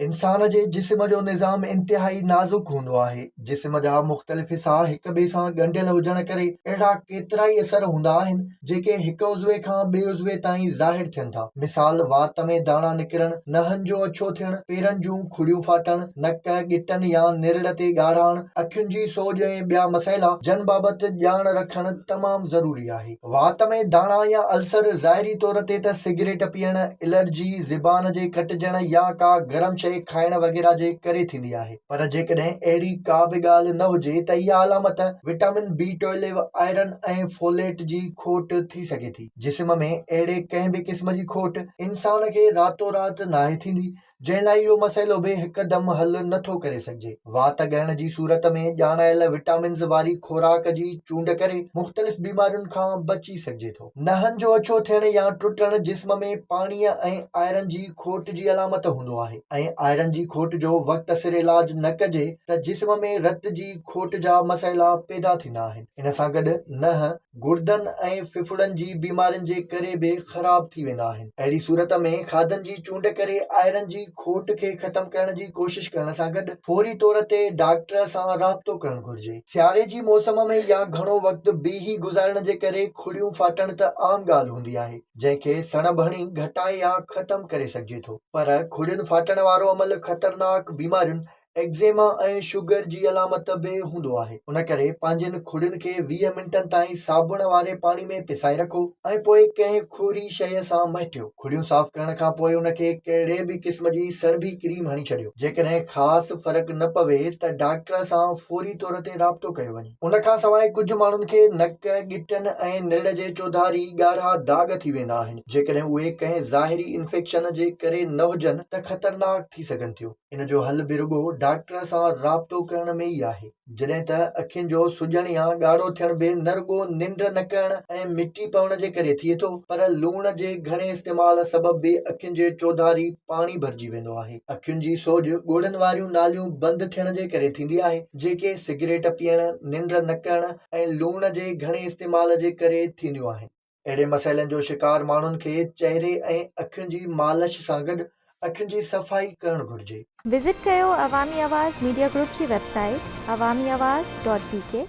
انسان جي جسم جو نظام انتهائي نازڪ هوندو آهي. جسم جا مختلف حصا هڪ ٻئي سان ڳنڍيل هجڻ ڪري اهڙا ڪيترائي اثر هوندا آهن، جيڪي هڪ عضوي کان ٻئي عضوي تائين ظاهر ٿين ٿا. مثال، وات ۾ داڻا نڪرڻ، نهن جو اڇو ٿيڻ، پيرن جون کڙيون ڦاٽڻ، نڪ، ڳٽن يا نرڙ تي ڳاڙهاڻ، اکين جي سوڄ ۽ ٻيا مسئلا، جن بابت ڄاڻ رکڻ تمام ضروري آهي. وات ۾ داڻا يا السر ظاهري طور تي ته سگريٽ پيئڻ، الرجي، زبان جي ڪٽجڻ يا ڪا گرم شيء کائڻ وغيره جي ڪري ٿيندي آهي پر جيڪڏهن اهڙي ڪا به ڳالهه نه هجي ته اها علامت وٽامن بي ٽوئليو، آئرن ۽ فوليٽ جي کوٽ ٿي سگهي ٿي. جسم ۾ اهڙي ڪنهن به قسم جي کوٽ انسان کي راتو رات ناهي ٿيندي جنهن لاء اهو مسئلو به هڪدم حل نه ٿو ڪري سگهجي. وات ڳهڻ جي صورت ۾ ڄاڻايل وٽامنز واري خوراڪ جي چونڊ ڪري مختلف بيمارين کان بچي سگهجي ٿو. نهن جو اڇو ٿيڻ يا ٽٽڻ جسم ۾ پاڻيء ۽ آئرن جي کوٽ جي علامت هوندو آهي ۽ آئرن جي کوٽ جو وقت سر علاج نه ڪجي ته جسم ۾ رت جي کوٽ جا مسئلا پيدا ٿيندا آهن. ان سان گڏ نهن گڙدن ۽ ڦڦڙن جي بيمارين جي ڪري به خراب ٿي ويندا آهن. اهڙي صورت ۾ کاڌن جي چونڊ ڪري آئرن جي کوٽ کي ختم ڪرڻ جي ڪوشش ڪرڻ سان گڏ فوري طور تي ڊاڪٽر سان رابطو ڪرڻ گهرجي. سياري جي موسم ۾ يا گهڻو وقت بيهي گذارڻ جي ڪري کڙيون ڦاٽڻ ته عام ڳالهه هوندي آهي، جنهن کي سڻڀ هڻي گهٽائي يا ختم ڪري سگهجي ٿو. پر کڙين ڦاٽڻ وارو عمل خطرناڪ بيمارين ايگزيما ۽ شگر جي علامت به هوندو آهي ان ڪري پنهنجين کڙين کي 20 منٽن تائين صابڻ واري پاڻي ۾ پسائي رکو ۽ پوء ڪنهن کهري شيء سان مهٽيو. کڙيون صاف ڪرڻ کان پوء ان کي ڪهڙي به قسم جي سڻڀي ڪريم هڻي ڇڏيو. جيڪڏهن خاص فرق نه پوي ته ڊاڪٽر سان فوري طور تي رابطو ڪيو وڃي. ان کان سواء ڪجهه ماڻهن کي نڪ، ڳٽن ۽ نرڙ جي چوڌاري ڳاڙها داغ ٿي ويندا آهن. جيڪڏهن اهي ڪنهن ظاهري انفيڪشن جي ڪري نه هجن ته خطرناڪ ٿي سگهن ٿيون. ان جو حل به رڳو ڊاڪٽر سان رابطو ڪرڻ ۾ ئي آهي. جڏهن ته اکين جو سڄڻ يا ڳاڙهو ٿيڻ به نه رڳو ننڊ نه ڪرڻ ۽ مٽي پوڻ جي ڪري ٿئي ٿو پر لوڻ جي گهڻي استعمال سبب به اکين جي چوڌاري پاڻي ڀرجي ويندو آهي. اکين جي سوڄ ڳوڙهن واريون ناليون بند ٿيڻ جي ڪري ٿيندي آهي جيڪي سگريٽ پيئڻ، ننڊ نه ڪرڻ ۽ لوڻ جي گهڻي استعمال جي ڪري ٿينديون آهن. اهڙي مسئلن جو شڪار ماڻهن کي چهري ۽ اکين جي مالش سان گڏ اکين جي صفائي ڪرڻ گهرجي. وزٽ ڪيو عوامي آواز ميڊيا گروپ جي website Awami Awaz dot B K.